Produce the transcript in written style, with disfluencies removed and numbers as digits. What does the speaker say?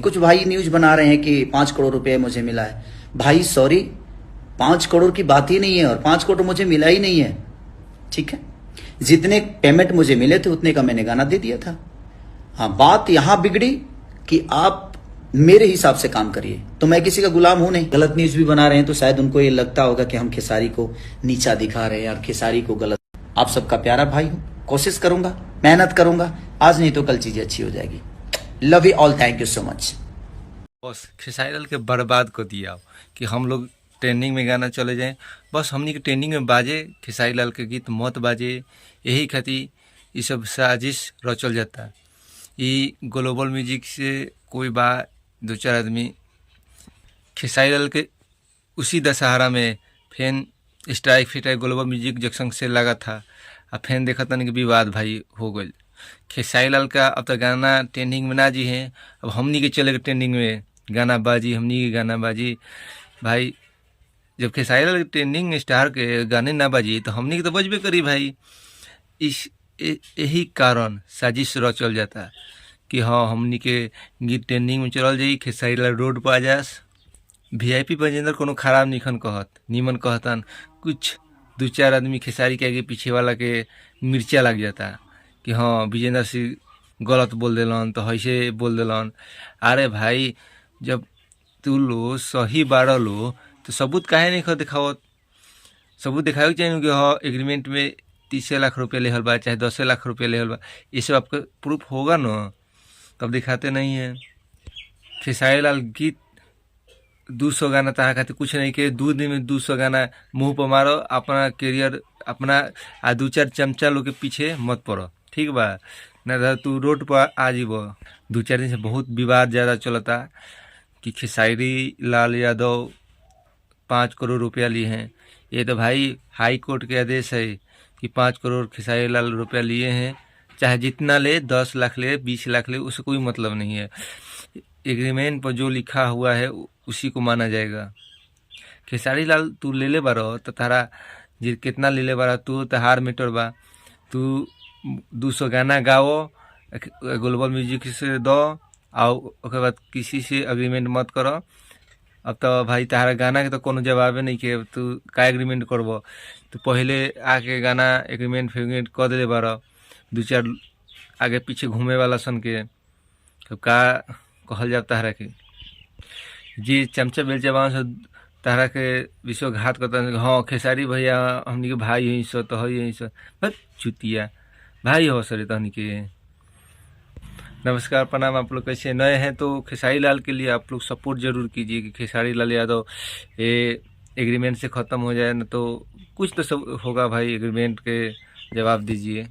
कुछ भाई न्यूज बना रहे हैं कि 5 करोड़ रुपए मुझे मिला है। भाई सॉरी, 5 करोड़ की बात ही नहीं है और 5 करोड़ मुझे मिला ही नहीं है, ठीक है? जितने पेमेंट मुझे मिले थे, उतने का मैंने गाना दे दिया था। हाँ, बात यहां बिगड़ी कि आप मेरे हिसाब से काम करिए, तो मैं किसी का गुलाम हूं नहीं। गलत न्यूज भी बना रहे हैं तो शायद उनको ये लगता होगा कि हम खेसारी को नीचा दिखा रहे हैं और खेसारी को गलत। आप सबका प्यारा भाई हूं, कोशिश करूंगा, मेहनत करूंगा, आज नहीं तो कल चीजें अच्छी हो जाएगी। Love you all, thank you so much. बस खेसारी लाल के बर्बाद कर दिया कि हम लोग ट्रेंडिंग में गाना चले जाएं। बस हमनी के ट्रेंडिंग में बाजे, खेसारी लाल के गीत मत बाजे, यही खातिर ये सब साजिश रचल जाता। ई ग्लोबल म्यूजिक से कोई बा दो चार आदमी खेसारी लाल के उसी दशहरा में फेन स्ट्राइक फिट्राइक ग्लोबल म्यूजिक जंक्शन से लगा था। आ फेन देखा तन कि विवाद भाई हो गई खेसारी लाल का। अब तो गाना ट्रेंडिंग में ना जी हैं, अब हमनी के चले के ट्रेंडिंग में गाना बाजी, हमनी के गाना बाजी भाई। जब खेसारी लाल के ट्रेंडिंग स्टार के गाने ना बाजी तो हमनी के तो बजबे करी भाई। इस यही कारण साजिश रचल जाता कि हाँ, हमनी के गीत ट्रेंडिंग में चलल जाई, खेसारी लाल रोड पर आ जास। वीआईपी बजेंद्र कोनो खराब निखन कहत, नीमन कहतन। कुछ दो चार आदमी खेसारी के आगे पीछे वाला के मिर्चा लग जाता कि हाँ, विजेंद्र सिंह गलत बोल देलन तो ऐसे बोल देलन। अरे भाई, जब तू लो सही बारह लो तो सबूत काहे नहीं खा दिखावत? सबूत दिखावे के चाहिए कि हाँ, एग्रीमेंट में 30 लाख रुपया लेहल बा, चाहे 10 लाख रुपया लेहल बा, ये सब आपका प्रूफ होगा न, तब दिखाते नहीं है। खेसारी लाल गीत 200 गाना तारा खातिर कुछ नहीं के। 2 दिन में 200 गाना मुंह पर मारो, अपना करियर अपना आ दू चार चमचा लोग के पीछे मत पड़ो, ठीक बा? ना तो तू रोड पर आ जीबो। 2-4 दिन से बहुत विवाद ज़्यादा चलता कि खेसारी लाल यादव 5 करोड़ रुपया लिए हैं। ये तो भाई हाई कोर्ट के आदेश है कि 5 करोड़ खेसारी लाल रुपया लिए हैं। चाहे जितना ले, 10 लाख ले, 20 लाख ले, उससे कोई मतलब नहीं है। एग्रीमेंट पर जो लिखा हुआ है, उसी को माना जाएगा। खेसारी लाल, तू ले ले बारो तो तारा जे कितना ले ले बारा तू तहार मीटर बा। तू 200 गाना गाओ, ग्लोबल म्यूजिक से दो और ओकर बाद किसी से एग्रीमेंट मत करो। अब तो भाई तहारा गाना के तो कोनो जवाबे नहीं के, तू का एग्रीमेंट करबो? तू पहले आके गाना एग्रीमेंट फेग्रीमेंट कर देले बारो दू चार आगे पीछे घूमे वाला सन के, तो का कहल जाता तहरा के? जी चमचा बेलचा बावन से तहरा के विश्वघात करता। हाँ, खेसारी भैया हमनी के भाई हैं सो तो है सो, बस चुतिया भाई हो सरे तहनी के। नमस्कार, प्रणाम। आप लोग कैसे नए हैं तो खेसारी लाल के लिए आप लोग सपोर्ट जरूर कीजिए कि खेसारी लाल यादव ये एग्रीमेंट से ख़त्म हो जाए, ना तो कुछ तो सब होगा भाई। एग्रीमेंट के जवाब दीजिए।